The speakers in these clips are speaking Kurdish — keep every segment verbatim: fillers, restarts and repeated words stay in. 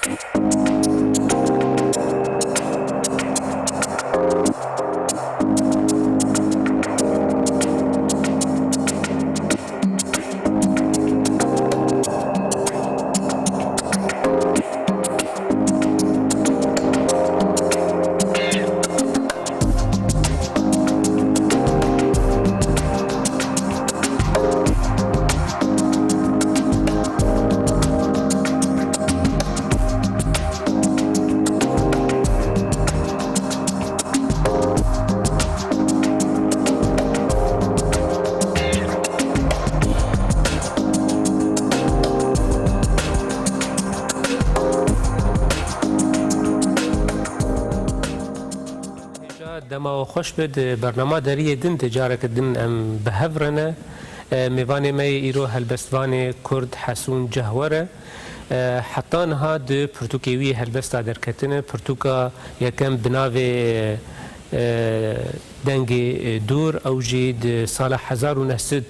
Hêja dema we xweş be, di bernama deriyê din de careke din em bi hev re ne. E, mêvanê me yê îro helbestvanê Kurd Hesûn Cehwer e. E, heta niha di pirtûkê wî yê helbesta derketine, pirtûka yekem bi navê, e, Dengê, e, Dûr, ew jî di sala hezar û neh sed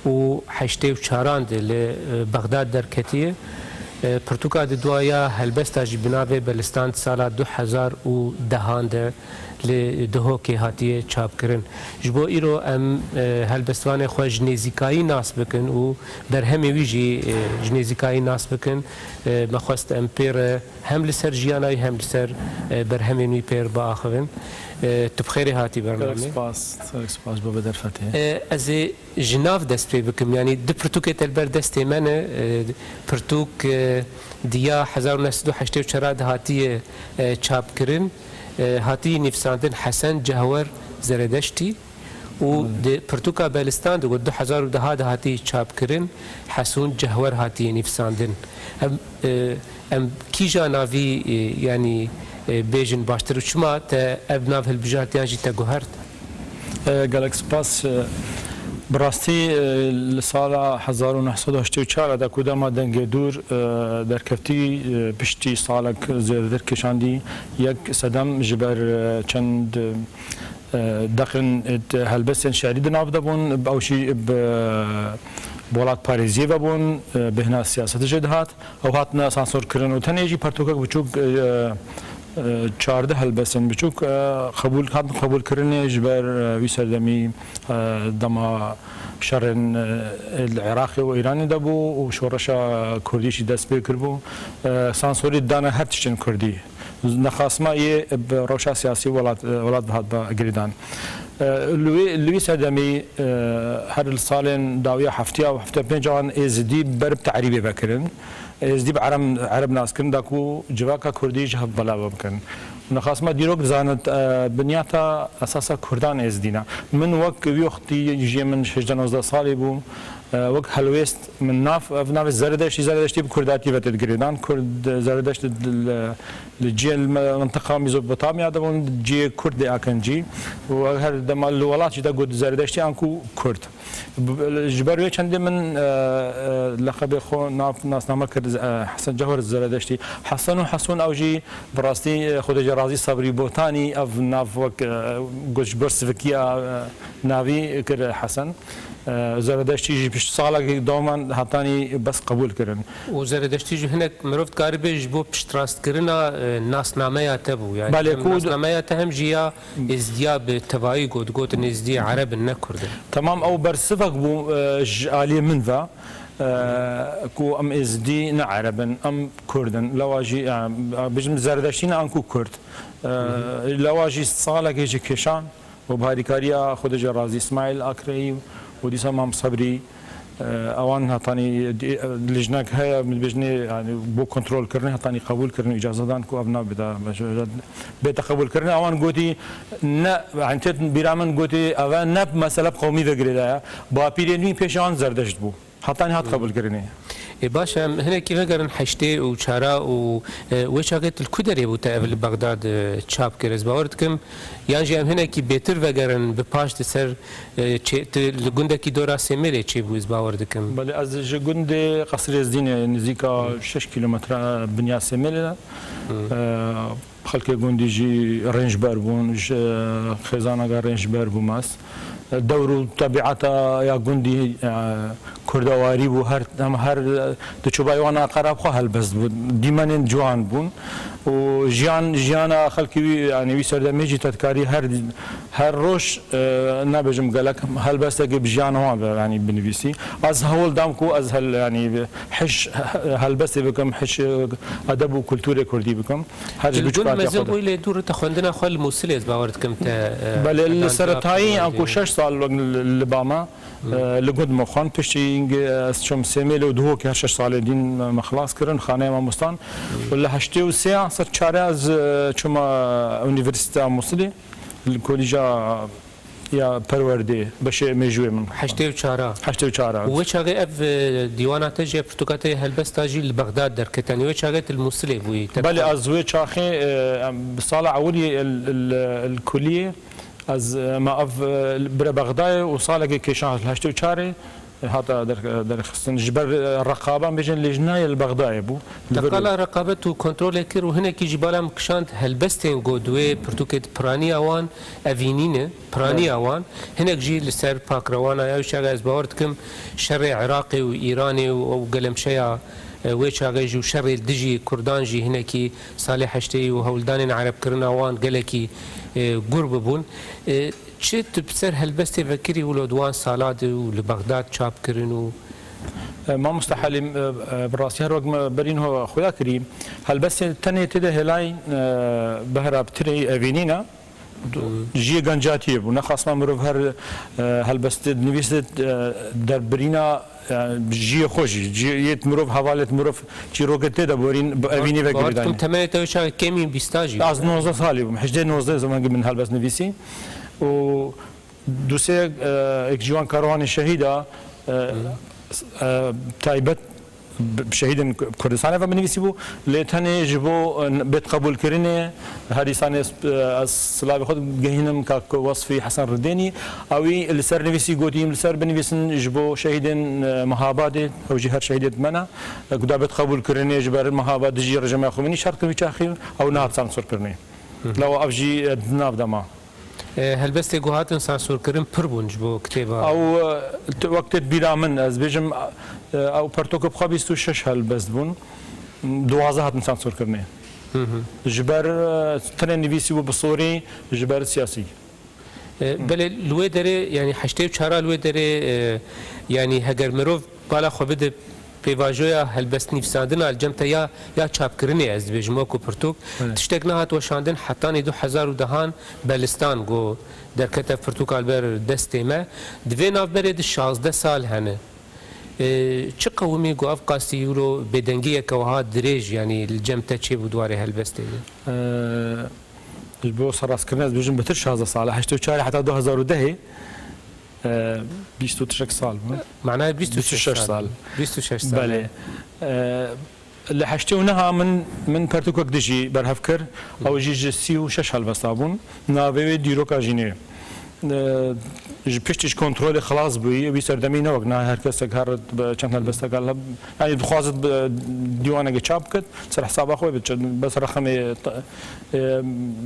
û heştê û çaran de li, e, Bexdad derketiye. E, pirtûka di duaya helbesta jî bi navê Belistan di sala du hezar û dehan de li Duhokê hatiye çapkirin. Ji bo îro em, e, helbestvanê xwe ji nêzîkayî nas bikin û berhemê wî jî, e, ji nêzîkayî nas bikin. E, me xwest em pê re hem li ser jiyana wî hem li ser, e, berhemên wî pê re biaxivin. E, tu bi xêrê hatî bernamê. Gelek spas, gelek spas bo vê derfetê. E, ez ê ji nav dest pê bikim. Yanî du pirtûkê te li ber destê me ne. E, pirtûk, e, di ya hezar û neh sed û heştê û çar de hatiye, e, çapkirin. E, hatiye nivîsandin Hesen Cehwer Zeredeştî û di pirtûka Belistan de ku du hezar û deh de hatiye çapkirin, Hesûn Cehwer hatiye nivîsandin. Em, e, em kîja navî, e, yanî, e, bêjin baştir û çima te ev nav hilbijart yan jî te guhert? E, gelek spas. E, bi rastî, e, li sala hezar û neh sed û heştê û çar de ku dema Dengê Dûr, e, derketî, e, piştî salek zêdetir kêşandî yek sedem ji ber, e, çend, e, deqên, e, helbestên şi'rî di nav de bûn, ew jî bi, bi welatparêziyê ve bûn, e, bêhna siyasetê jê dihat. Ew hatine sansorkirin û tenê jî pertûkek biçûk, e, e, çardeh helbestên biçûk, e, qebûl, hatin qebûlkirinê ji ber, e, wî serdemî, e, dema şerên, e, li Iraqê û Îranê de bû û şoreşa kurdî jî dest pê kiribû. E, sansorî dane her tiştên kurdî. Nexasma yê bi rewşa siyasî welat, welat ve hat girêdan. E, li wê, li wî serdemî, e, her li salên dawiya heftiya û heftiya pênc an Êzidî ber bi terîbê vekirin. Êzidî bi Erem, Ereb nas kirin da ku civaka kurdî ji hev belav bikin. Nexasma dîrok dizanit, e, binyata esasa kurdan Êzidî ne. Min wek wî wextî jiyê min hejdeh nozdeh salî bû. E, wek helwêst min nav, ev navê Zeredeştî, Zeredeştî bi kurdatî ve tê girêdan. Kurd, Zeredeşt li, li cihê li me-, mintiqa Mezopotamya de bûn, cihê Kurd dê akin cî. Û her dema li welat jî de got Zeredeştî anku Kurd. B-, ji ber wê çendê min, e, e, leqebê xwe nav nasname kir, e, Hesen Cehwer Zeredeştî. Hesen û Hesûn ew jî bi rastî, e, Xwedê jê razî Sebrî Botanî ev nav wek, e, got ji ber sivikiya, e, navî kir Hesen. E, Zeredeştî jî pişt salekî dewam hetanî bes qebûl kirin. Û Zeredeştî jî hinek mirov dikare bê ji bo piştrastkirina, e, nasnameya te bû. Yani Belê, hem ku nasnameya te hem jî ya Êzidiya bi tevayî got, gotin Êzidiyê Ereb in, ne Kurd in. Temam, ew bersivek bû, e, ji aliyê min ve, e, ku em Êzidî ne Ereb in, em Kurd in. Lewa jî, e, bijim Zeredeştî ne anku Kurd. E, lewa jî salekê ji kêşan, û bi harîkariya Xwedê jê razî Îsmaîl Akreyî û dîsa Mam Sebrî, e, ewan hetanî dî-, lijnek heye, min dibêjinê, yanî bo kontrolkirinê hetanî qebûlkirin û îcaze dan ku ev nav bida, bête qebûlkirinê. Ewan gotî, ne, yanî têt bîra min gotî, ev e ne mesele bi qewmî ve girêdaye. Bapîrê nû pêşê wan Zerdeşt bû. Heta niha qebûl kirinê. Ê, baş e, em hinekî vegerin heştê û çara û, e, wê çaxê tu li ku derê bû te ev li Bexdad, e, çap kir? Ez bawer dikim, yan jî em hinekî bêtir vegerin bi paş di ser, e, çê-, tu li gundekî dora Sêmêlê çêbû, ez bawer dikim. Belê, ez ji gundê Qesrê Êzdînê nizîka şeş kîlometre binya Sêmêlê de. E, Xelkê gundî jî rênçber bûn, ji xêzaneke rênçber bû mast. Dewr û tebiata ya gundî, e, kurdewarî bû, her, em her diçûba wana qera bi xwe helbest bû. Dîmenên ciwan bûn. Û jiyan, jiyana xelkê wî, yanî wî serdemê jî te dikarî her, her roj, e, nabêjim gelek helbestekê bi jiyana wan ve, yanî binivîsî. Ez hewl dam ku ez hel, yanî hiş helbestê bikim, hiş, e, edeb û kulturê kurdî bikim. Her ji Li gund biçûkatiya mezin xwe de. Bûyî lê dûr te xwendina xwe li Mûsilê ez bawer dikim te, e, Belê, li seretayî em ku şeş sal wek li, li ba me, e, li gund me xwend, piştî hingê ez çûm Sêmêlê û Duhokê her şeş salê dîn me, me xilas kirin, xaneya mamostan. Û li heştê û sê ya ser çare ez, e, çûme Unîversîteya Mûsilê, li Kolîja ya Perwerdê, beşê mêjûyê min. Heştê û çar a. Heştê û çar a. Û wê çaxê ev, e, dîwana te jî, pirtûka te yê helbesta jî li Bexdad derketine. Wê çaxê tu li Mûsilê bûyî. Te Belê, ez wê çaxê, e, em, bi sala ewilî li, li, li kuliyê, ez, e, me ev, e, bire Bexdayê û salekê kêşan li heştê û çarê, e, hata der-, derxistin. Ji ber, e, reqaban bêjin lêjnayê li Bexdayê bû. Li vir Te qala reqabet û kontrolê kir û hinekî jî bala min kişand helbestên ku di wê pirtûkê de piraniya wan evînî ne. Piraniya wan, hinek jî li ser pakrewana ya, wî çaxê ez bawer dikim şerê Iraqê û Îranê û ew gelemşeya, e, wê çaxê jî û şerê li dijî Kurdan jî hinekî salê heştê û hewldanên erebkirina wan gelekî, e, gur bibûn. E, çi tu bi ser helbestê vekirî wilo di wan sala de û li Bexdad çap kirin û E, mamoste Helîm, e, e, bi rastî her wek me berî niho xuya kirî, helbestê tenê tê de hêlayî, e, behra bi tirê evînî ne. Jiyê gencatiyê bû. Nexasna mirov her, e, helbestê dinivîsê, e, derbirîna, e, jiyê xwe jî, ciyê mirov, hevalêt mirov çîrokê tê de borîn bi evînî ve girîdayî. Temenê te çaxê kêmî bîsta jî. Ez nozdeh salî bûm. Hejdeh nozdeh zimangî min helbest nivîsî. Û du sê, e, ek ciwan karwanê şehîda, e, e, taybet bi şehîdên Kurdistanê ve binivîsî bû, lê tenê ji bo, e, bêtqebûlkirinê her dîsanê, e, ez silavê xwe digehînim kak Wesfî Hesen Ridênî, ewî li ser nivîsî gotî, li ser binivîsin ji bo şehîdên, e, Mehabadê, ew jî her şehîdê di me ne, e, ku da bêtqebûlkirinê ji ber Mehabad dijî rejîma Xumênî şer kir wî çaxî, ew nehat sansûrkirinê. Lewra ev jî, e, di nav de ma. E, helbestê ku hatin sansûrkirin pir bûn ji bo kitêba. Ew, e, t-, wek tê bîra min, ez bêjim, e, ew pertokê bi xwe bîst û şeş helbest bûn. Duwazdeh hatin sansûrkirinê. Ji ber, e, tenê nivîsî bû bi sorî, ji ber siyasî. E, belê li wê derê, yanî heştê û çar a li wê derê, e, yanî heger mirov bala xwe bide pêvajoya helbestnivîsandina li cem te ya, ya çapkirinê, ez dibêjim wekû pirtûk, Evet. tiştek nehat weşandin hetanî du hezar û dehan belistan ku derkete pirtûka li ber destê me. Di vê navberê de şazdeh sal hene. E, çi qewimî ku ev qasî wilo bêdengiyeke wiha dirêj, yanî li cem te çêbû di warê helbestê de? E, ji bo serrastkirina ez dibêjim bitir şazdeh sal e, heştê û çar heta du hezar û dehê. E, bîst û şeş sal bû. Manayê bîst û şeş sal. Bîst û şeş sal. Belê. E, li heştê û neh a min, min pertûkek dijî berhev kir. Ew jî ji sî û şeş helbesta bûn. Navê wê Dîroka Jînê. E, ji piştî ji kontrolê xilas bûyî. Wî serdemî ne wek niha her kesek her bi çend helbestek hel-, yanî dixwazit bi dîwanekê çap bikit. Ser hesaba xwe biçe. Bes rexemê, e,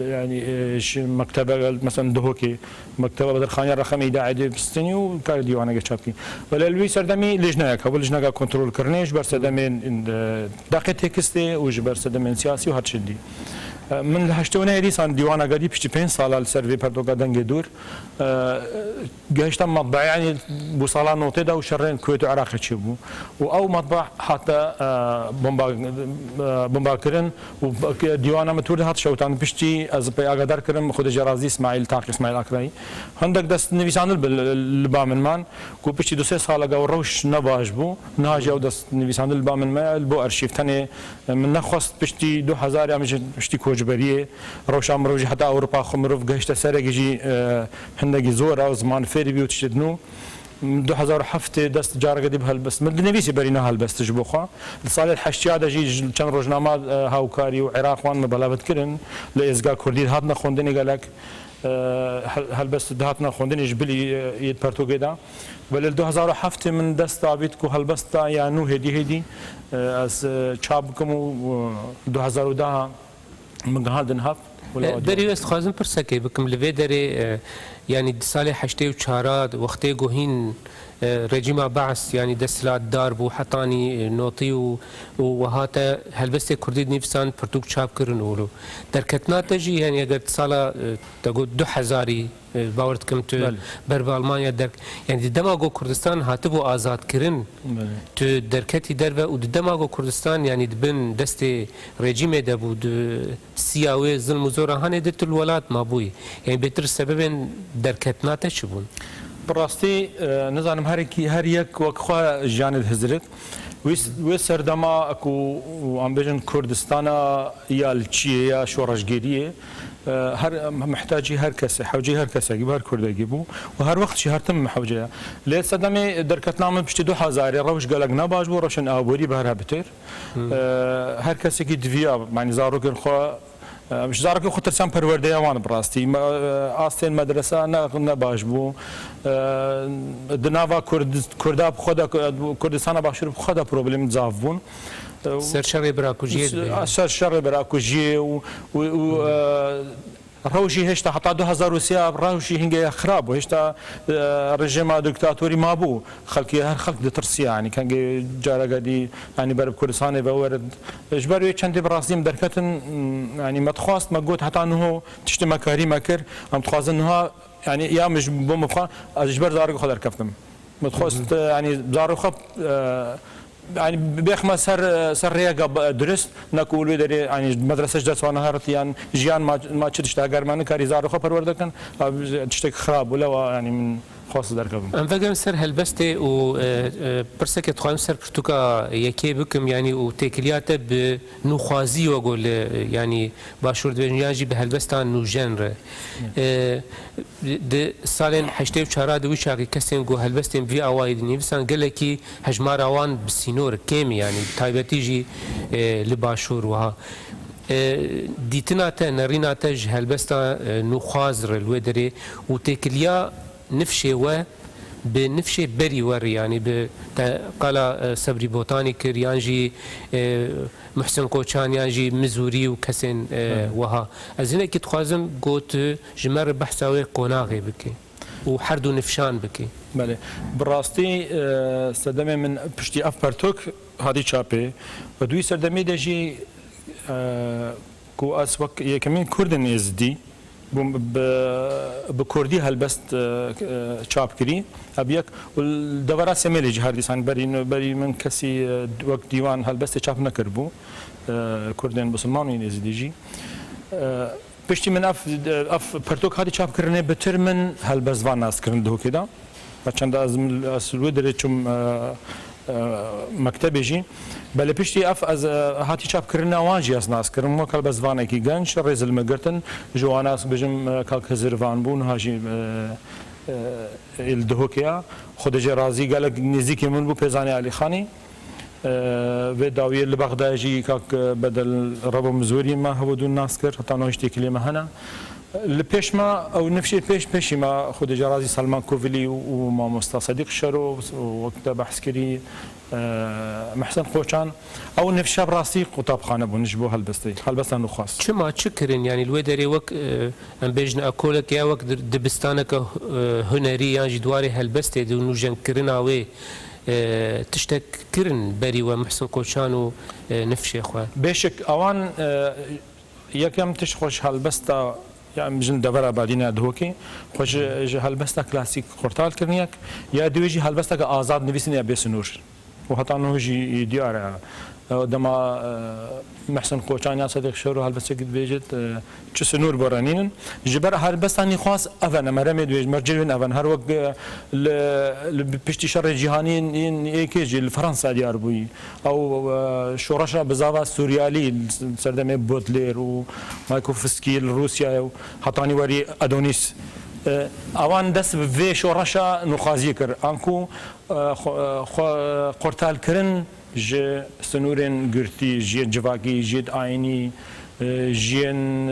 yanî, e, ji mektebe, mesela Duhokê, Mekteba Bedirxaniya rexemê îdaeyê dê bistînî û karê dîwaneke çap kî. Belê li wî serdemî lêjneyek hebû, lêjneka kontrolkirinê ji ber sedemên, e, deqê tekstê û ji ber sedemên siyasî û her çi dî. E, min li heştê û nehê dîsan dîwana gedî piştî pênc sala li ser vê pertoka Dengê Dûr, e, gehişta matbeayê, yanî bû sala notê de û şerên Kuwêt û Iraqê çêbû. Û ew matbaa hate, e, bomba, e, bomba kirin û dîwana min tûr de hat şewtan. Piştî ez pê agadar kirim, Xwedê jê razî, Îsmaîl, Taqî Îsmaîl Akrayî. Hindek dest nivîsandin bi li, li ba min man, ku piştî du sê saleke ew rewş ne baş bû. Niha jî ew dest nivîsandin li ba min me, li bo arşîv. Tenê, e, min nexwest piştî du hezar ya min ji piştî koçberiyê, rewşa mirov jî heta Ewropa xwe mirov gehişte serekî jî, e, hindekî zor e, ew ziman fêrî bî û tiştê nû. Du hezar û heftê dest careke dî bi helbest. Min dinivîsî berî na helbest ji bo xwe. Di salê heştiya de jî ji çend rojnama, e, Hawkarî û Iraq wan me belavet kirin. Li êzga Kurdî dihatine xwendinê gelek, e, hel-, helbest dihatine xwendinê ji bilî, e, yê pertokê de. Belê li du hezar û heftê min dest davît ku helbesta ya nû hêdî hêdî, e, ez, e, çap bikim û, û du hezar û deh min gihandin hev. E, berî ez dixwazim pirsekê bikim. Li vê derê, e, Yanî di salê heştê û çar a wextê ku hîn, e, rejîma Be's, yanî desthilatdar bû, hetanî, e, notî û, û wiha te helbestê kurdî dinivîsan pirtûk çap kirin û derketina te jî, yanî eger di sala, e, te got du hezarî, e, bawer dikim tu Belê. ber bi Almanya derk-, yanî di dema ku Kurdistan hatibû azadkirin, Belê. tu derketî derve û di dema ku Kurdistan, yanî di bin destê rejîmê de bû, di siya wê zilm û zora hanê de tu li welat mabûyî. Yanî bêtir sebebên derketina te çi bûn? Bi rastî, e, nizanim her yekî, her yek wek xwe jiyanê dihizirit. Wî s-, wê serdema ku, em bêjin Kurdistana ya li çiyê ya şoreşgeriyê, e, her, mihtacî her kesê, hewceyî her kesekî bû, her kurdekî bû û her wext jî her tim hewce ye. Lê sedemê derketina min piştî du hezarê rewş gelek nebaş bû, rewşên aborî bi her hebitêr. Hmm. E, her kesekî diviya, yanî zarokên xwe, e, ji zarokên xwe tirsan perwerdeya wan bi rastî. Me, e, astên medresa ne, ne baş bû. E, di nava Kurd-, Kurda bi xwe de, Kurdistana Başûr bi xwe de problem zaf bûn. E, Ser şerê birakujiyê s-, dibêje. Ser şerê birakujiyê û, û, û, e, Rewşî hêşta heta du hezar û sê rewşî hingê xirab bû. Hêşta, e, rejîma diktatorî mabû. Xelkî, her xelk ditirsiya, yanî kengê careke dî, yanî ber bi Kurdistanê ve werin. Ji ber wê çendê bi rastî em derketin, yanî me dixwast, me got heta niho tiştê me karî me kir. Em dixwazin niha, yanî ya min ji bo min xwe, ez ji ber zarokê xwe derkeftim. Me dixwest, Hı hı. yanî zarokê xwe, e, Yanî bêxme ser, ser rêyeke ba-, dirist, ne ku li wê derê, yanî medrese ji dest wan herit, yan jiyan ma, ma çi tişt e, eger me nikarî zarê xwe perwerde kin, a, tiştek xirab bû, lewa, yanî min xwest derkevim. Em vegerin ser helbestê û, e, e, pirseke dixwazim ser pirtûka yekê bikim, yanî û têkiliya te bi nûxwazî wego li, yanî başûr dibêjin, yan jî bi helbesta nûjen re. E, di salên heştê û çar de wî çaxî kesên ku helbestên bi vî awayî dinivîsan gelekî hejmara wan bi sînor kêm e, yanî bi taybetî jî, e, li başûr wiha. E, dîtina te, nerîna te ji helbesta, e, nûxwaz re li wê derê û têkiliya nifşê we bi nifşê berî we re, yanî bi te qala, e, Sebrî Botanî kir yan jî, e, Muhsin Koçan yan jî Mizûrî û kesên, e, Evet. wiha. Ez hinekî dixwazim ku tu ji me re behsa wê qonaxê bikî û her du nifşan bikî. Belê. Bi rastî, e, sedemê min piştî ev pertok hatî çapê. Û di wî serdemê de jî, e, ku ez wek yekemîn Kurdên Êzidî bûm, bi, bi Kurdî helbest, e, e, çap kirî. Ev yek, û li devera Semêlê jî her dîsan berî, berî min kesî, e, wek dîwan helbestê çap nekiribû. E, Kurdên Musulman û yên Êzidî jî. E, Piştî min ev, ev pertok hatî çapkirinê, bitir min helbestvan nas kirin Duhokê de. Ve çend ez, ez wê derê çûm, e, e, mektebê jî. Belê piştî ev ez, e, hatî çapkirina wan jî ez nas kirim. Wek helbestvanekî genc rêz li min girtin. Ji wana ez bijim, e, kak Hizir Van bû, niha jî, e, e, li Duhokê ye. Xwedê jê razî, gelek nêzîkê min bû, Pêzanê Alî Xanî. Vê dawiyê li Bexdayê jî kak Bedel Rebo Mizorî me hevdû nas kir, heta niha jî têkiliyê me hene. Li pêş me ew nifşê pêş pêşî me, Xwedê jê razî, Selman Kovilî û, û mamosta Sedîq Şero û wek te behs kirî, e, Mehsen Koçan. Ew nifşe bi rastî qutabxane bûn ji bo helbestê, helbesta nûxwaz. Çima, çi kirin? Yanî li wê derê wek, e, em bêjin ekoleke ya wek dir-, dibistaneke, e, hunerî yan jî di warê helbestê de û nûjenkirina wê e, tiştek kirin berî we Muhsin Koçan û, e, nifşê xwe? Bêşik, ewan, e, yekem tişt xwe ji helbesta, ya em bijin devera Badîna Duhokê, xwe ji, ji helbesta klasîk xurtal kirin yek, ya diwê jî helbesteke azad nivîsîn ya bê sinûr. Û heta niho jî diyar e. E, dema, e, Mehsin Koçan ya Sedîq Şero helbestekî dibêjit, e, çi sinûr bo re nînin. Ji ber helbesta nîxwaz ev e, meremê dibêjin, mercê wê ev e. Her wek, e, li, li piştî şerê cîhanî yên, yên êkê jî li Fransa diyar bûyî. Ew, e, şoreşa bizava Suryalî li serdemê Baudelaire û Mayakovskî li Rûsyayê û hetanî werî Adonis. E, ewan dest bi vê şoreşa nûxwaziyê kir. Anku, e, xwe, xwe, qurtalkirin ji sinûrên girtî, ji yên civakî, ji yên ayînî, e, ji yên,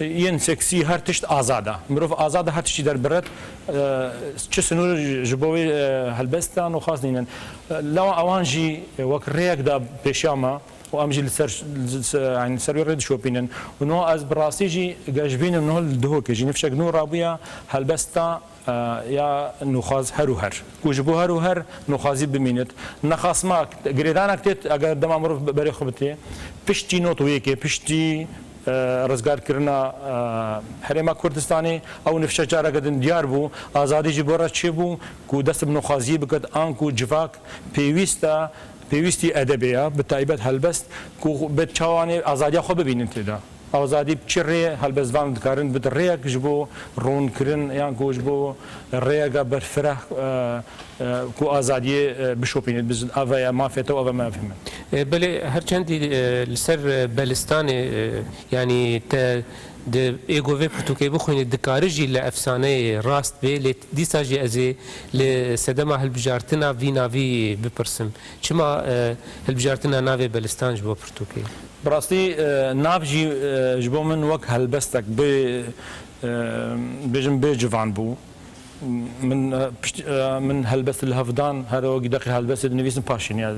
e, yên seksî, her tişt azad e. Mirov azad e her tiştî derbiret. E, çi sinûr ji bo wê, e, helbesta nûxwaz nînin. E, lewa ewan jî, e, wek rêyek da pêşiya me, û em jî li ser, li ser, yanî li ser wê rê dişopînin. Û niha ez bi rastî jî geşbînim niha li Duhokê jî nifşek nû rabûya helbesta, e, ya nûxwaz her û her. Ku ji bo her û her nûxwazî bimînit. Nexasma, girêdanek tê, eger dema mirov berê xwe bitê, piştî not û yekê, piştî, e, rizgarkirina, e, Herêma Kurdistanê, ew nifşe careke din diyar bû, azadî ji bo re çêbû, ku dest bi nûxwaziyê bikit, an ku civak pêwîst e, pêwîstî edebê ya, bi taybet helbest, ku bi çawanê azadiya xwe bibînin tê de. Azadî bi çi rê helbestvan dikarin bidin rêyek ji bo rûnkirin yan ku ji bo rêyeke berfireh, e, e, ku azadiyê, e, bişopînit, bizin ava ya mafê te û ava mafê min. E, belê her çendî, e, li ser, e, Belistanê, e, yanî te di êgovê pirtûkê bixwînî, dikare jî li efsaneyê rast bê, lê dîsa jî ez ê li sedema hilbijartina vî navî bipirsim. Çima, e, hilbijartina navê Belistan ji bo pirtûkê? Bi rastî, e, nav jî, e, ji bo min wek helbestek bê, e, bêjim bê civan bû. Min, e, pişt-, e, min helbest li hev dan, her wekî deqê helbestê dinivîsim, paşê niha, e,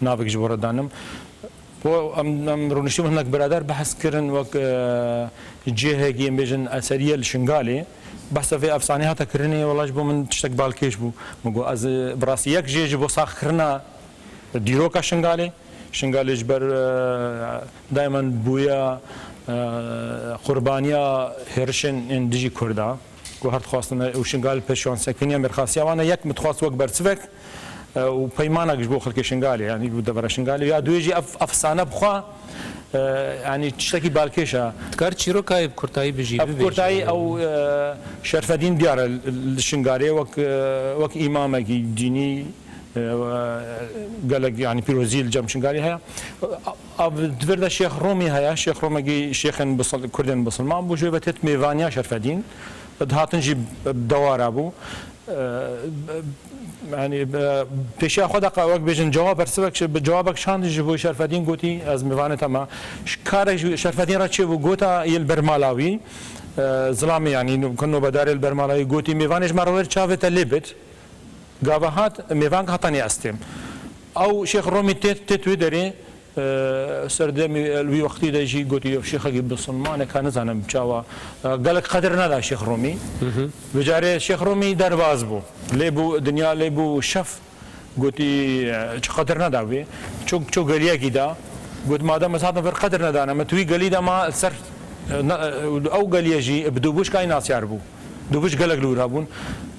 navek ji bo re danim. Bo em, em rûniştî bûn hinek birader behs kirin wek, e, cihekî em bêjin eseriye li Şingalê. Behsa vê efsanê hate kirinê, wela ji bo min tiştek balkêş bû. Min got ez, e, bi rastî yek jê ji bo saxkirina dîroka Şingalê. Şingalê ji ber, e, dayman bûya, e, qurbaniya hêrişên ên dijî Kurda. Ku her dixwastin û Şingal pêşwansekiriniya mêrxasiya wan e, yek min dixwast wek bersivek, e, û peymanek ji bo xelkê Şingalê, yanî ji bo devera Şingalê. Ya duyê jî ev efsane bi xwe, e, yanî tiştekî balkêş e. Kar çîrokayê bi kurtayî bijî, ev bi bibêje. Kurtayî ew, e, Şerfedîn diyar e li Şingalê wek, e, wek îmamekî dînî, e, gelek, yanî pîrozî li cem Şingalê heye. Ev di vir de Şêx Romî heye, Şêx Romekî şêxên bisil-, Kurdên bisilman bû, ji wê ve têt mêvaniya Şerfedîn. Dihatin jî dewara bû. E, yanî, e, pêşiya xwe de wek bêjin cewab bersivek, bi cewabek şand ji bo Şerfedîn gotî, ez mêvanê te me. Karek ji Şerfedîn re çêbû, gota yê li ber mala wî, e, zilamê, yanî no-, nobedarê li ber mala wî gotî, mêvanê ji me re wêr çavê te lê bit. Gava hat, mêvank hata nê ez têm. Ew Şêx Romî tê, tê tu wê derê, e, serdemî, e, li wî wextî de jî gotî, ev şêxekî bisilmanek, ka nizanim çawa, e, gelek qedir neda Şêx Romî. Hı hı. Bi carê Şêx Romî derbaz bû. Lê bû dinya, lê bû şef. Gotî, e, çi qedir neda wê. Ço, ço geliyekî da. Got, madem ez hatim vir qedir nedane, me tu wî gelî de ma ser, e, ne, e, ew geliye jî bi dûbûşkayî nasyar bû. Dûbûş gelek li wir hebûn.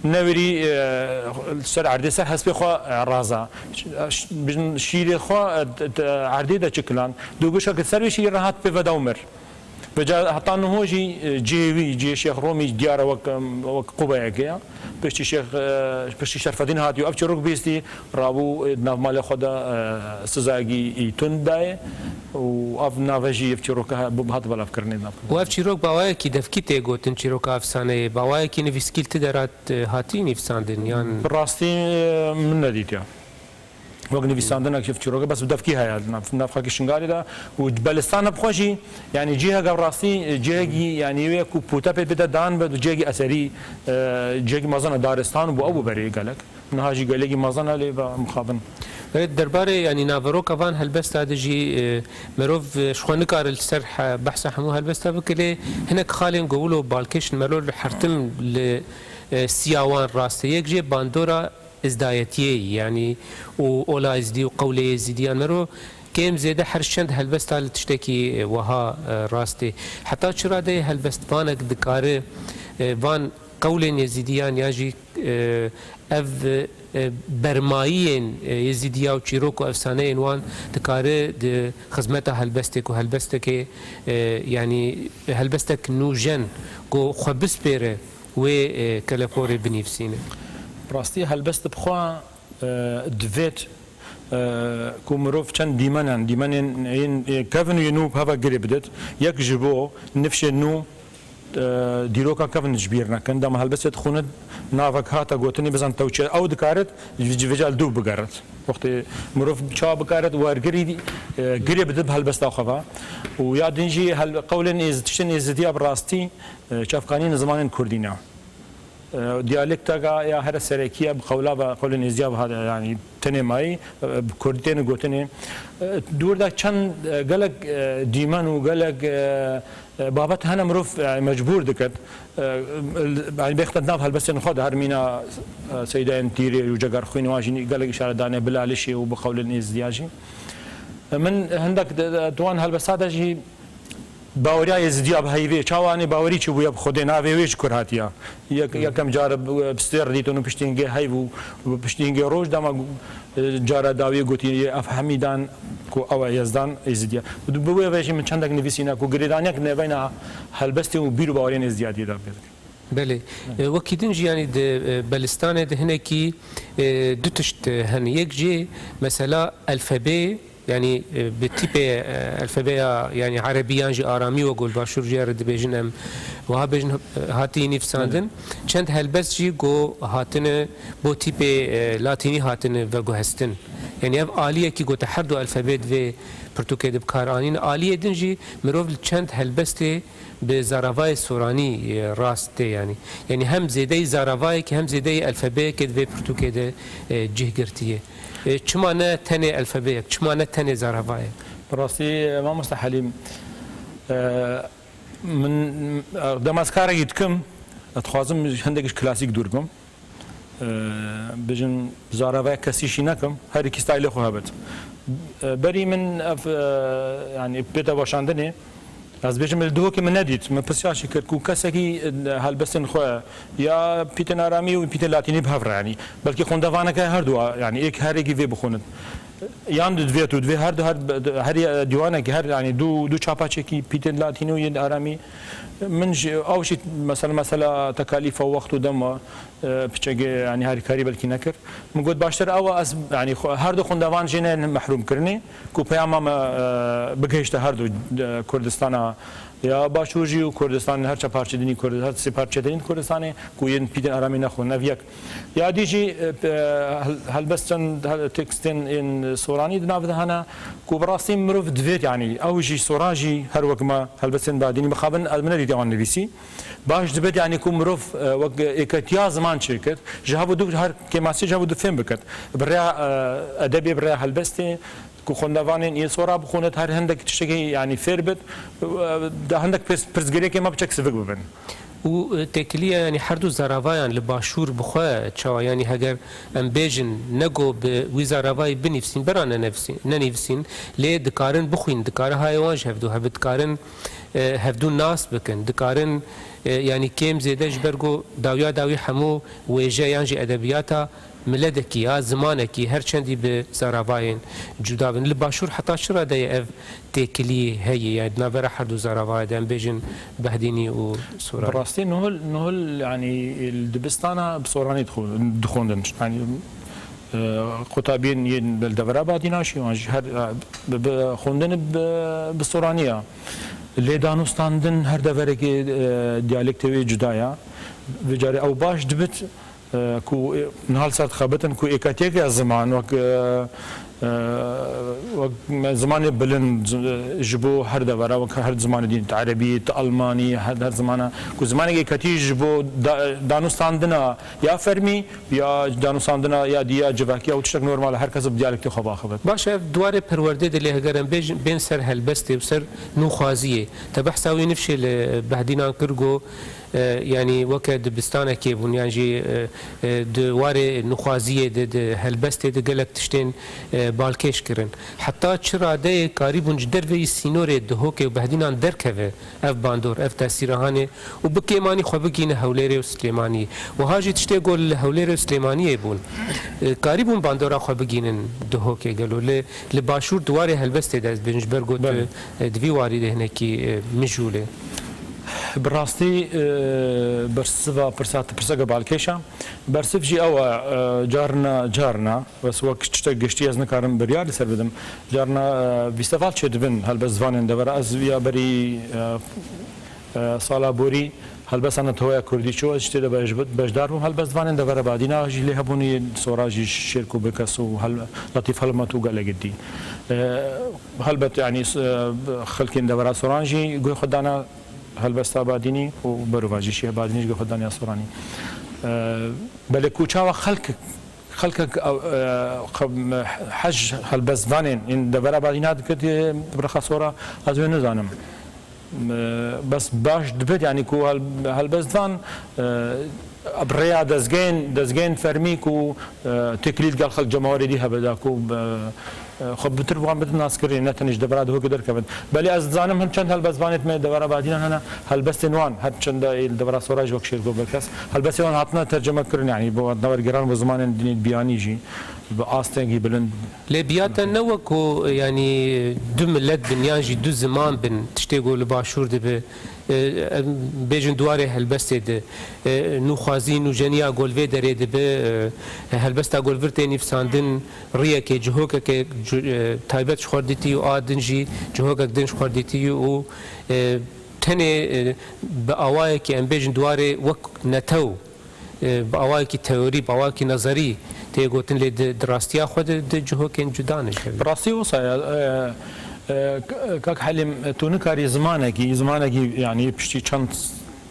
Newirî, e, ser erdê ser hespê xwe, e, raza. Ş-, ş-, bijin şîrê xwe, e, d-, d-, erdê de çikilan. Dûbûşek ser wê şîrê re hat pê ve da û mir. Vêca heta niho jî, e, cihê wî, cihê Şêx Romî diyar e wek, em, wek qubeyeke ya. Piştî Şêx, e, piştî Şerfedîn hatiye û ev çîrok bihîstî, rabû, e, di nav malê xwe de, e, sizayekî tund dayê û ev nave jî, ev çîroke ha-, hat belavkirinê, nav. Û ev çîrok bi awayekî devkî tê gotin, çîroka efsaneyê, bi awayekî nivîskî li ti dera, e, hatî nivîsandin, yan? Bi rastî, e, min nedîtiye. Wek nivîsandinek ji çîroke, bes bi devkî heye, nav, nav xelkê Şingalê de û Belistan bi xwe jî, yanî ciheke bi rastî, cihekî, yanî wê ku pûte pê bide dan be, cihekî eserî, e, cihekî mezin e, daristan bû, ew bû berê gelek. Niha jî gelekî mezin e, lê be mixabin. Belê, derbarê, yanî naveroka van helbesta de jî, e, merov, e, ji xwe nikare li ser he-, behsa hemû helbesta bike, lê hinek xalên ku wilo balkêş in, merov li hertim li, e, siya wan rast e. Yek jê bandora Êzdayetiyê, yanî û ola Êzdî û qewlê Êzidiyan, mero kêm zêde her çend helbesta li tiştekî, e, wiha, e, rast e. Heta çi radeyê helbestvanek dikare, e, van qewlên Êzidiyan yan jî, e, ev, e, bermayiyên, e, Êzidiya û çîrok û efsaneyên wan dikare di xizmeta helbestê ku helbestekê, e, yanî helbestek nûjen ku xwe bispêre wê, e, keleporê binivîsîne. Bi rastî helbest bi xwe, e, divêt, e, ku mirov çend dîmen in, dîmenên yên, e, kevin û yê nû bi heva girê bidit. Yek ji bo nifşên nû, e, dîroka kevin ji bîr nekin. Dema helbestê dixwînit, navek hate gotinê, bizan tew çi. Ew dikarit ji vêca li dû bigerit. Wextê mirov çawa bikarit, wergirî, e, girê bidit bi helbesta xwe ve. Û ya din jî hel-, qewlên êz-, tiştên êzidiya bi rastî, e, çavkanîn zimanên kurdî ne. E, diyalekteka ya here serekî ya bi qewla ve, qewlên êzdiya ve hate, yanî tenê mayî, e, bi kurdî têne gotinê. E, dûr de çend, e, gelek, e, dîmen û gelek, e, e, babet hene mirov, e, mecbûr diket. E, yanî bêxte nav helbestên xwe de her mîna, e, Seydayên Tîrê û Cegerxwîn wan jî gelek îşare dane Bilalişê û bi qewlên êzdiya jî. E, min hindek di, di, di wan helbesta de jî Baweriya Êzidiya bi heyvê, çawa anê bawerî çi bûye bi Xwedê, navê wê ji kur hatiya? Yek, yekem car bi, bi stêr dîtin û piştî hingê heyv û bi piştî hingê roj dema, e, cara dawiyê gotiye, ev hemî dan ku ew e Yezdan Êzidiya. Bi, bi wê ve jî min çendek nivîsîne ku girêdaniyek nêveyna helbestê û bîr û baweriyên Êzidiyatiyê de pê dike. Belê. E, wekî din jî, yanî di, e, Belistanê de hinekî, e, du tişt, e, hene. Yek jî mesela elfebê, yanî, e, bi tîpê, e, elfebeya, yanî erebî yan jî aramî, wek li Başûr jê re dibêjin, em wiha bêjin, e, hatî nivîsandin. Çend helbest jî ku hatine bo tîpê, e, latînî hatine veguhestin. Yanî ev aliyekî ku te her du elfebê di vê pirtûkê de bi kar anîn. Aliyê din jî mirov li çend helbestê bi zaravayê soranî, e, rast tê, yanî. Yanî hem zêdeyî zaravayekê hem zêdeyî elfebeyekê di vê pirtûkê de, e, cih girtiye. E, çima ne tenê elfebeyek, çima ne tenê zaravayek? Bi rastî, e, mamoste Helîm, e, min, e, dema ez karekî dikim, ez dixwazim hindek ji klasîk dûr bim. E, bijin zaravaya kesî jî nekim, her yekî staylê xwe hebit. E, berî min ev, e, yanî bête weşandinê, ez bêjim li Duhokê min nedît. Min pirsiyar jî kir ku kesekî, e, helbestên xwe ya pîtên aramî û pîtên latînî bi hev re, yanî belkî xwendevaneke her du, yanî êk her yekî vê bixwînin. Yan di divê tu divê her du her, her ya-, dîwanekî her, yanî du, du çapaçekî pîtên latînî û yên aramî. Min jî ew jî mesela, mesela tekalîfa wext û dema, e, piçekê, yanî harîkarî belkî nekir. Min got baştir ew e ez, yanî xwe-, her du xwendevan jê ne mehrûm kirinê ku peyama me, e, bigihişte her du, e, Kurdistana ya Başûr jî û Kurdistanê her çe parçe dinî Kurd-, her sê parçe dinî Kurdistanê ku yên pîtên aramî nexwin. Ev yek. Ya dî jî, e, pe-, hel-, helbest çend hel-, tekstên ên soranî di nav de hene ku bi rastî mirov divêt, yanî ew jî soran jî her wek me helbestên badînî mixabin ez min nedîtiye wan nivîsî. Baş dibêt, yanî ku mirov, e, wek êketiya ziman çêkit, ji hev û du her kêmasî ji hev û du fêm bikit. Bi rêya, e, edebê, bi rêya helbestê, ku xwendevanên yên sora bixwinit, her hindek tiştekî, yanî fêr bit, e, da hindek pirs-, pirsgirêkê me biçek sivik bibin. Û, e, têkiliya, yanî her du zaravayan li Başûr bi xwe çawa, yanî heger em bêjin, nego bi wî zaravayî binivîsîn, bera nenivîsîn, nenivîsîn, lê dikarin bixwîn, dikare hayê wan ji hevdû hebe, dikarin, e, hevdû nas bikin, dikarin, e, yanî kêm zêde ji ber ku dawiya dawî hemû wêje yan jî edebiyata miletekî ya zimanekî her çendî bi zaravayên cuda bin. Li Başûr heta çi radeyê ev têkiliyê heye, yanî di navbera her du zaravayê de, em bêjin Behdînî û Soranî? Bi rastî nihol, nihol, yanî li dibistana bi soranî dixwe-, dixwendin. Yanî, e, qutabiyên yên li devera Badîna jî, wan jî her, e, bi, bi xwendin bi, bi soranî ya. Lê danûstandin her deverekê, e, diyalektê wê cuda ya. Vê carê ew baş dibit, e, ku, e, niha li ser dixebitin ku êketiyeke ziman wek, e, e, wek me zimanê bilind, e, ji bo her devera, wek her zimanê din, ti erebî, ti almanî, her, her zimana, ku zimaneke êketî ji bo da-, danûstandina ya fermî ya danûstandina ya dî ya civakî ya û tiştek normal e, her kes bi diyalektê xwe baxivit. Baş e, ev di warê perwerdê de lê heger em bêjin, bên ser helbestê û ser nûxwaziyê. Te behsa wî nifşê li Behdînan kir, got, e, yanî weke dibistanekê bûn, yan jî, e, e, di warê nûxwaziyê de, di helbestê de gelek tiştên, e, balkêş kirin. Heta çi radeyê karîbûn ji derveyî sînorê Duhokê û Behdînan derkeve ev bandor, ev tesîra hanê û bi kêmanî xwe bigihîne Hewlêrê û Silêmaniyê. Wiha jî tiştê ku li Hewlêrê û Silêmaniyê bûn, e, karîbûn bandora xwe bigihînin Duhokê gelo? Li, li Başûr di warê helbestê de ez dibêjim, ji ber got, Belê. e, di vî warî de hinekî, e, mijûl e. Bi rastî, e, bersiva pirsa, pirseke balkêş e. Bersiv jî ew e, e, carna, carna, bes wek tiştek giştî ez nikarim biryar li ser bidim. Carna, e, fîsteval çêdibin helbest zivanên devera. Ez ya berî, e, e, sala borî helbesta netewaya kurdî çû, ez ji tê de beş-, beşdar bûm. Helbest zivanên devera Badîna jî lê hebûn, yên sora jî Şêrko Bêkes û Hel-, Letîf Helmat û gelekî dî. E, helbet, yanî, e, xelkên devera soran jî guhê xwe dana helbesta Badînî û berovajî şiya Badînî ji guhê xwe daniya soranî. Belê ku çawa xelk, xelkek, e, xwe, hej helbestvanên ên devera badîna dikir, e, bi rexa sora ez wê nizanim. E, bes baş dibit, yanî ku hel-, helbestvan, e, bi rêya dezgehên, dezgehên fermî ku, e, têkilî digel xelk cemawerê dî hebe da ku, e, xwe bitir wan bidin naskirinê, ne tenê ji devera Dihokê derkevin. Belê ez dizanim hin çend helbestvanê me devera Badînan hene, helbestên wan her çend ê li devera Sora ji wek Şêrgo Berkes, helbestên wan hatine tercime kirin, yanî bo hatine wergiran bo zimanên dinê biyanî jî bi astengî bilind. Lê biya te ne wek ku, yanî du milet bin yan jî du ziman bin, tiştê ku li başûr dibe, e, em bêjin di warê helbestê de, e, nûxwazî, nûjeniya gol vê derê dibe, e, helbesta gol vir tê nivîsandin, riyekê, cihokekê, ci-, e, taybet ji xwe dîtî û a din jî cihokek din ji xwe dîtî û, e, tenê, e, bi awayekî em bêjin di warê wek netew, e, bi awayekî teorî, bi awayekî nezerî tê gotin, lê di, di rastiya xwe de di cihokên cuda ne. Bi rastî wisa ye, e, e, k-, kak Helîm, tu nikarî zimanekî, zimanekî, yanî piştî çend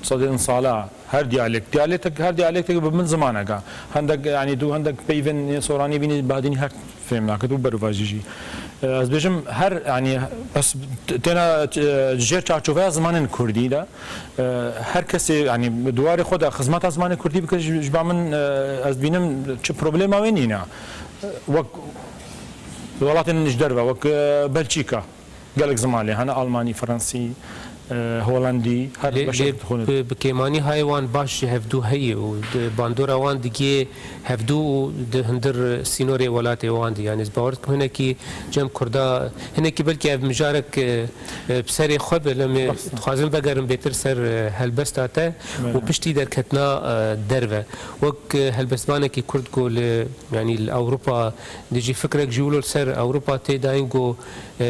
sedên sala, her diyalekt, diyalektek, her diyalektek bi min zimanek e. Hendek, yanî tu hendek peyvên soranî bînî, badînî her fêm naket û berovajî jî. E, ez bêjim her, yanî, bes têna, e, jêr çarçoveya zimanên kurdî de, e, her kesê, yanî, di warê xwe de xizmeta zimanê kurdî bike, ji, ji ba min, e, ez dibînim çi problema wê nîne. E, wek welatên ji derve, wek, e, Belçîka. Gelek ziman lê hene, almanî, fransî, e, holandî, her Lê, beşek lê dixwînin. Bi, bi kêmanî hayê wan baş ji hevdû heye û di bandora wan digihê hevdû û di hundir sînorê welatê wan de. Yanî ez bawer dikim hinekî cem Kurda, hinekî belkî ev mijarek, e, e, bi serê xwe be, lê me Rast. dixwazim vegerim bêtir ser, e, helbesta te Belê. û piştî derketina, e, derve. Wek, e, helbestvanekî Kurd ku li, yanî li Ewropa de jî fikrek ji wilo li ser Ewropa tê dayîn ku e,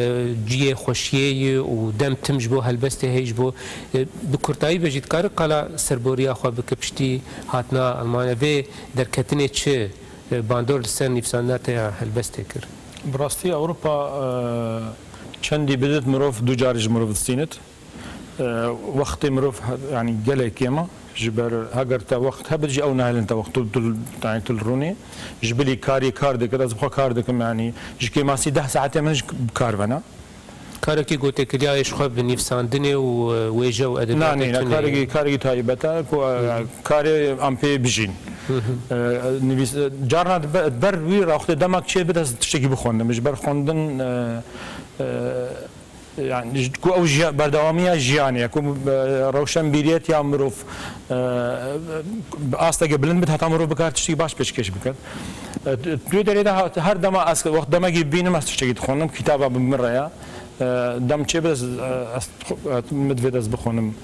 cihê xweşiyê ye û dem tim ji bo helbestê heye ji bo, e, bi kurtayî be jî dikare qala serboriya xwe bike piştî hatina Almanya. Vê derketinê çi, e, bandor li ser nivîsandina te ya helbestê kir? Bi rastî Ewropa, e, çendî bidit mirov du carî ji mirov distînit. E, wextê mirov he-, yanî gelek kêm e. Ji ber heger te wext hebit jî ew nahêlin te wext. Tu, tu, yanî tu li rûnê ji bilî karî kar dikir, ez bi xwe kar dikim, yanî ji kêmasî deh saetê min ji bi kar ve ne. Karekî ku tê kiriye ji xwe bi nivîsandinê û, e, wêje û edebiyatê Na, nîne, tune ye. karekî, karekî taybet e ku, e, Hı hı. karê em pê bijîn. Hı hı. E, nivîs-, e, carna di be-, di ber wî re wextê demek çê bide ez tiştekî bixwindim. Ji ber xwendin, e, e, Yani, ji-, ku ew jiya-, berdewamiya jiyanê ye, ku, e, rewşenbîriyet ya mirov, e, bi asteke bilind bit, heta mirov bikar tiştekî baş pêşkêş bikin. E, tu, tu derê de ha-, her dema ez, wext demekî bînim, ez tiştekî dixwînim, kitaba bi min re ye. E, dem çê bide, ez, e, ez dixw-, e, min divêt ez bixwînim.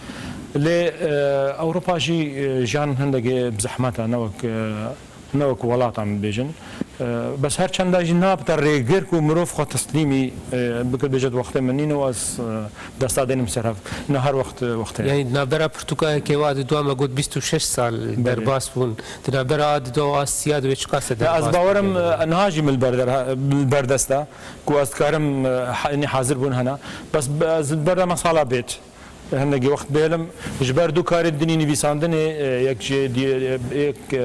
Lê, e, Ewropa jî, e, jiyan hindekê bi zehmet e, ne wek, e, ne wek welatan bibêjin. E, bes her çenda jî nabite rêgir ku mirov xwe teslîmî, e, bike, bêje di wextê min nîne û ez, e, desta dênim ser hev. Ne her wext, e, wextê ye. Yani navbera pirtûkayekê wa di dua me got bîst û şeş sal Belê. derbas bûn. Di navbera a di dua a siya de wê çiqas e Ya, ez derbas bawerim, bûn? e, niha jî min li ber der-, min li ber dest e ku ez dikarim, e, ha-, yani hazir bûn hene. Bes, e, ez li ber de me sala bêt. Hindekî wext bêlim. Ji ber du karên dinî nivîsandinê, e, yek jê di-, e, yek, e,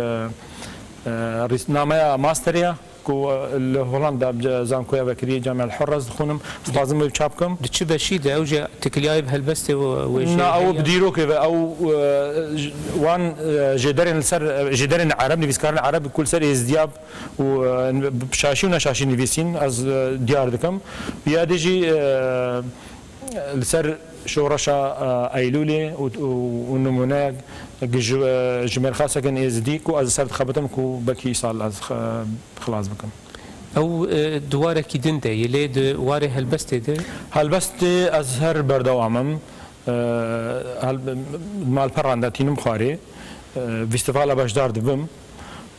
e, rîs-, nameya masterê ye ku, e, li Holanda, e, zankoya vekirî Camia El Hurra ez dixwînim. Dixwazim wê çap bikim. Di çi beşî de ew jî tikiliyayê bi helbestê û wêjeyê Na, ew heye? bi dîrokê ve, ew, e, j-, wan, e, jêderên li ser, e, jêderên ereb, nivîskarên ereb ku li ser êzdiya û, e, bi şaşî û neşaşî nivîsîn, ez, e, diyar dikim. Ya dê jî, e, Li ser şoreşa, e, Eylûlê û, û, û nimûneyek ji, e, ji mêrxasekên êzidî ku ez li ser dixebitim ku belkî îsal ez xe-, xilas bikim. Ew, e, di warekî din de ye, lê di warê helbestê de? Helbestê ez her berdewam im. E, hel-, malperan de tînim xwarê. E, fîstîvala beşdar dibim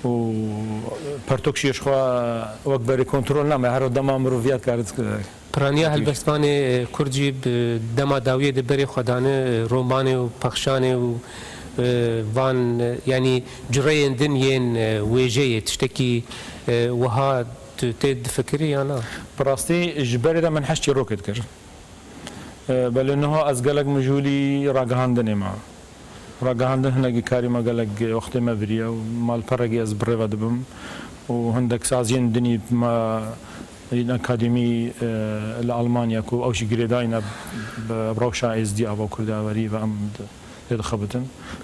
û pertok jî ji xwe wek berê kontrol name. Her dema miroviyet kare Piraniya helbestvanê, e, kurd jî bi dema dawiyê de berê xwe dane, e, romanê û pexşanê û, e, van, e, yanî cureyên din yên, e, wêjeyê, tiştekî, e, wiha tu tê difikirî ya na? Bi rastî ji berê de min hez çîrokê dikir. E, belê niha ez gelek mijûlî ragihandinê me. Ragihandin hinekî karî me gelek wextê me viriye û malperekî ez bi rê ve dibim û hindek saziyên dinî me yên akademî, e, li Almanya ku ew jî girêdayî ne bi rewşa êzdî ava Kurdawerî ve em di-, tê dixebitin.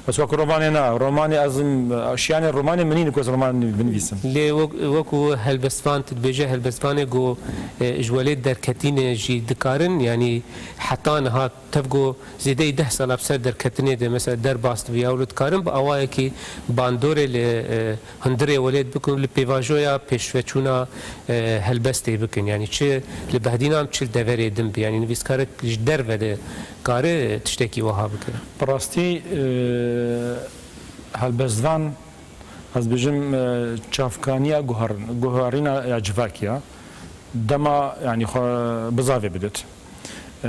Bes wek romanê ne, romanê ez im, şiyanê romanê min nîne ku ez roman binivîsim. Lê wek-, wekû helbestvan, tu dibêje helbestvanê ku, e, ji welêt derketîne jî dikarin, yanî heta niha tev ku zêdeyî deh sala bi ser derketinê de, mesela derbas dibe ya wilo dikarin bi awayekî bandorê li, e, hundirê welêt bikin û li pêvajoya pêşveçûna, e, helbestê bikin. Yanî çi li Behdînan çi li deverê din bi. Yanî nivîskarek ji derve de kare tiştekî wiha bike. Bi rastî, e, helbestvan, ez bêjim, e, çavkaniya guherin-, guherîna ya civakî ya. Dema, yanî xwe bizavê bidit. E,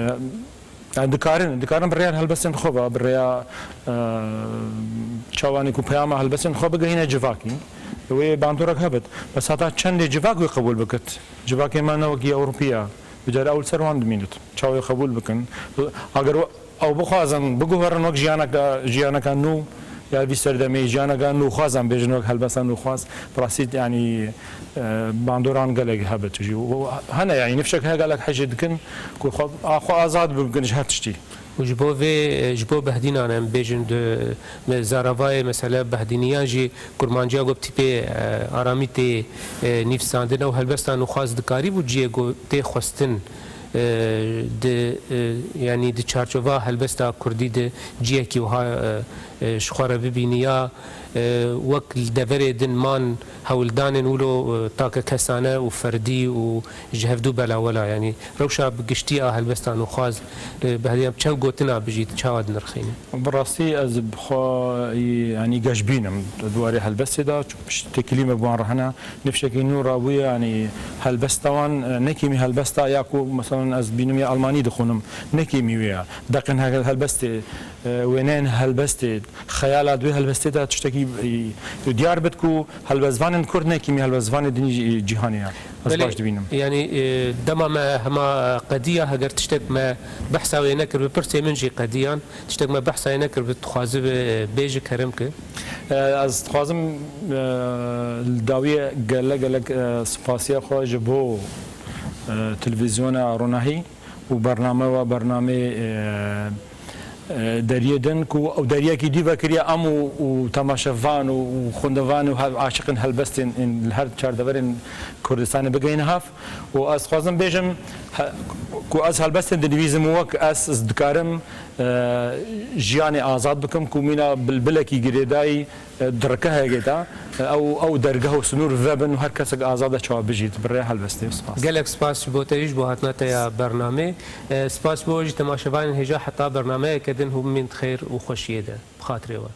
yani dikarin, dikarin bi rêya helbestên xwe ve, bi rêya, e, çawanê ku peyama helbestên xwe bigihîne civakî. Wê bandorek hebit. Bes heta çendê civak wê qebûl bikit? Civakê me ne wekî Ewropî ye. Bi carî ew li ser wan dimînit. Çawa wê qebûl bikin? Eger we-, ew bixwazin, biguherin wek jiyaneke, jiyaneke nû, ya vî serdemê, jiyaneke nûxwaz em bêjin, wek helbesta nûxwaz. Bi rastî, yanî, e, bandoran gelek hebit jî. Û hene, yanî, nifşek heye gelek hejê dikin ku xwe, a xwe azad bikin ji her tiştî. Û ji bo vê, ji bo Behdînan em bêjin di, me zaravayê, mesela Behdîniyan jî kurmanciya ku bi tîpê, e, aramî tê, e, nivîsandin, ew helbesta nûxwaz dikarî bû ciyê ku tê xwestin, e, di, e, yanî di çarçova helbesta kurdî de ciyekî wiha, e, e, ji xwe re bibînî ya, e, wek li deverê din man hewldanên wilo, e, takekesane û ferdî û ji hevdû belawela, yanî rewşa bi giştî a helbesta nûxwaz, e, Behdî em çew gotina bijît, çawa dinirxînin? Bi rastî ez bi xwe, yanî geşbîn im di warê helbestê de, çi têkilî me bi wan re hene. Nifşekî nû rabûye, yanî helbesta wan, e, ne kêmî helbesta ya ku, meselan, ez dibînim ya Almanî dixwînim, ne kêmî wê ye. Deqên hel-, helbestê, e, wêneyên helbestê, xeyala di wê helbestê de tiştekî, e, diyar bit ku helbestvanên kurd ne kêmî helbestvanê dinî cî-, cîhanê ye. Ez Belê, baş dibînim. Yanî, e, dema me hema qediya, heger tiştek me behsa wê nekir, bi pirsê min jî qediyan, tiştek me behsa wê nekir, bi dixwazi bi, bêji kerem ki. E, ez dixwazim, e, li dawiyê gelek gelek, e, spasiya xwe ji bo, e, televîzyona Ronahî û bername we, bernamê, e, e, deriyê din ku ew deriyekî dî vekiriye em û, û temaşevan û, û xwendevan û hev-, aşiqên helbestên ên li her çar deverên Kurdistanê bigihîne hev. Û ez dixwazim bêjim, he, ku ez helbestên dinivîsim û wek ez, ez dikarim, e, jiyanê azad bikim ku mîna bilbilekî girêdayî, e, di rikehekê de, e, ew, ew dergeh û sinûr vebin û her kesek azad e çawa bijît bi rêya helbestê. Spas. Gelek spas ji bo te jî, ji bo hatina te ya bernamê. E, spas ji bo jî temaşevanên hêja heta bernameyeke din hûn bimîn di xêr û xweşiyê de. Bi xatirê we.